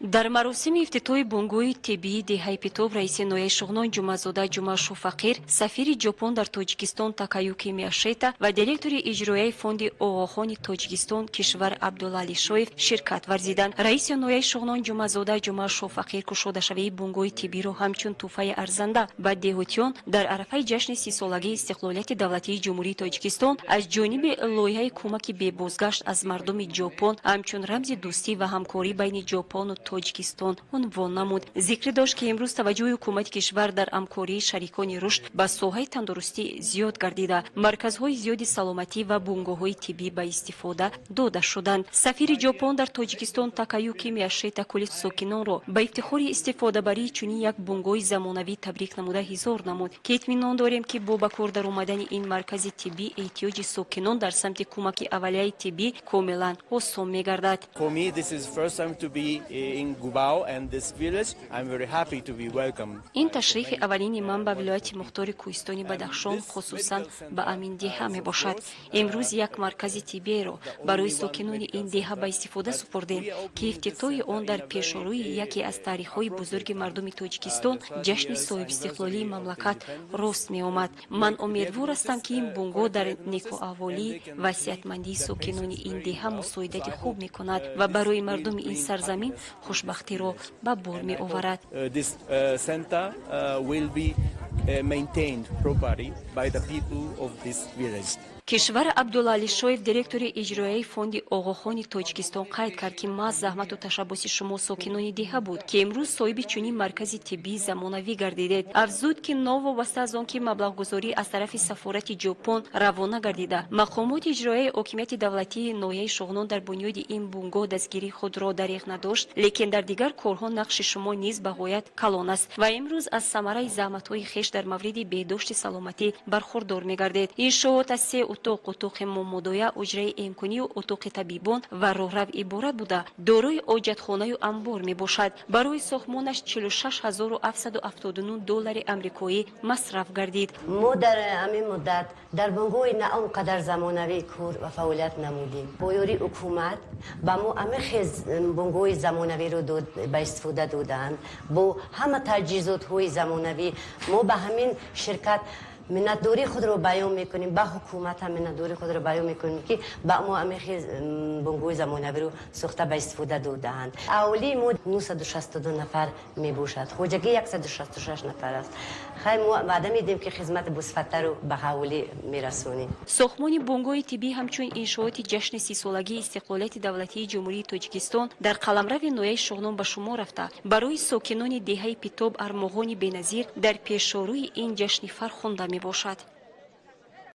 Дар маросими ифтитоҳи бунгоҳи тиббии деҳаи Питоб раиси ноҳияи Шуғнон Ҷумъазода Ҷумъашофақир, сафири Ҷопон дар Тоҷикистон Такаюки Мияшета ва директори иҷроияи фонди Оғохони Тоҷикистон Кишвар Абдулалишоев ширкат варзиданд. Раиси ноҳияи Шуғнон Ҷумъазода Ҷумъашофақир кушодашавии бунгоҳи тиббиро ҳамчун тӯҳфаи арзанда ба деҳотиён дар арафаи ҷашни 30-солагии истиқлолияти давлатии Ҷумҳурии Тоҷикистон аз ҷониби лоиҳаи кӯмаки бебозгашт аз мардуми Ҷопон, ҳамчун рамзи дӯстӣ ва ҳамкорӣ байни Ҷопону Тоҷикистон унвон намуд. Зикр дошт, ки имрӯз таваҷҷӯҳи ҳукумати кишвар дар ҳамкории шарикони рушд ба соҳаи тандурустӣ зиёд гардида, марказҳои зиёди саломатӣ ва бунгоҳҳои тиббӣ ба истифода дода шуданд. Сафири Ҷопон дар Тоҷикистон Такаюки Мияшета кулли сокинонро ба ифтихори истифодабарии чунин як бунгоҳи замонавӣ табрик намуда, изҳор намуд, ки итминон дорем, ки бо ба кор даромадани ин маркази тиббӣ эҳтиёҷи сокинон дар самти кӯмаки аввалияи тиббӣ комилан осон мегардад. For me, this is first time to be in Gubao and this village. I'm very happy to be welcomed. Ин ташрифи аввалини ман ба вилояти мухтори кӯҳистони Бадахшон, хусусан ба ҳамин деҳа мебошад. Имрӯз як маркази тиббиеро барои сокинони ин деҳа ба истифода супурдем, ки ифтитоҳи он дар пешорӯи яке аз таърихҳои бузурги мардуми Тоҷикистон, ҷашни соҳибистиқлолии мамлакат, рост меомад. Ман умедвор ҳастам, ки ин бунгоҳ дар некуаҳволӣ ва сиҳатмандии сокинони ин деҳа мусоидати хуб мекунад ва барои мардуми ин сарзамин хушбахтиро ба бор меоварад. This center will be maintained properly by the people of this village. Кишвар Абдулалишоев, директори иҷроияи фонди Оғохони Тоҷикистон, қайд кард, ки маҳз заҳмату ташаббуси шумо, сокинони деҳа буд, ки имрӯз соҳиби чунин маркази тиббии замонавӣ гардидед. Афзуд, ки новобаста аз он ки маблағгузорӣ аз тарафи сафорати Ҷопон равона гардида, мақомоти иҷроияи ҳокимияти давлатии ноҳияи Шуғнон дар бунёди ин бунгоҳ дастгирии худро дареғ надошт, лекин дар дигар корҳо нақши шумо низ ба ғоят калон аст ва имрӯз аз самараи заҳматҳои хеш дар мавриди беҳдошти саломатӣ бархурдор мегардед. Иншоот аз се утоқ, утоқи момодоя, ҳуҷраи эмкунию утоқи табибон ва роҳрав иборат буда, дорои ҳоҷатхонаю амбор мебошад. Барои сохтмонаш 46 779 доллари амрикоӣ масраф гардид. Мо дар ҳамин муддат дар бунгоҳи на он қадар замонавӣ кор ва фаъолият намудем. Бо ёрии ҳукумат ба мо ҳамин хел бунгоҳи замонавиро ба истифода додаанд бо ҳама таҷҳизотҳои замонавӣ. Мо ба ҳамин ширкат миннатдории худро баён мекунем, ба ҳукумат ҳам миннатдории худро баён мекунем, ки ба мо ҳамин хел бунгоҳи замонавиро сохта ба истифода додаанд. Аҳолии мо 962 нафар мебошад, хоҷагӣ 166 нафар аст. Хай, мо ваъда медиҳем, ки хизмати босифаттарро ба аҳолӣ мерасонем. Сохтмони бунгоҳи тиббӣ ҳамчун иншооти ҷашни 30-солагии истиқлолияти давлатии Ҷумҳурии Тоҷикистон дар қаламрави ноҳияи Шуғнон ба шумор рафта, барои сокинони деҳаи Питоб армуғони беназир дар пешорӯи ин ҷашни фархунда мебошад.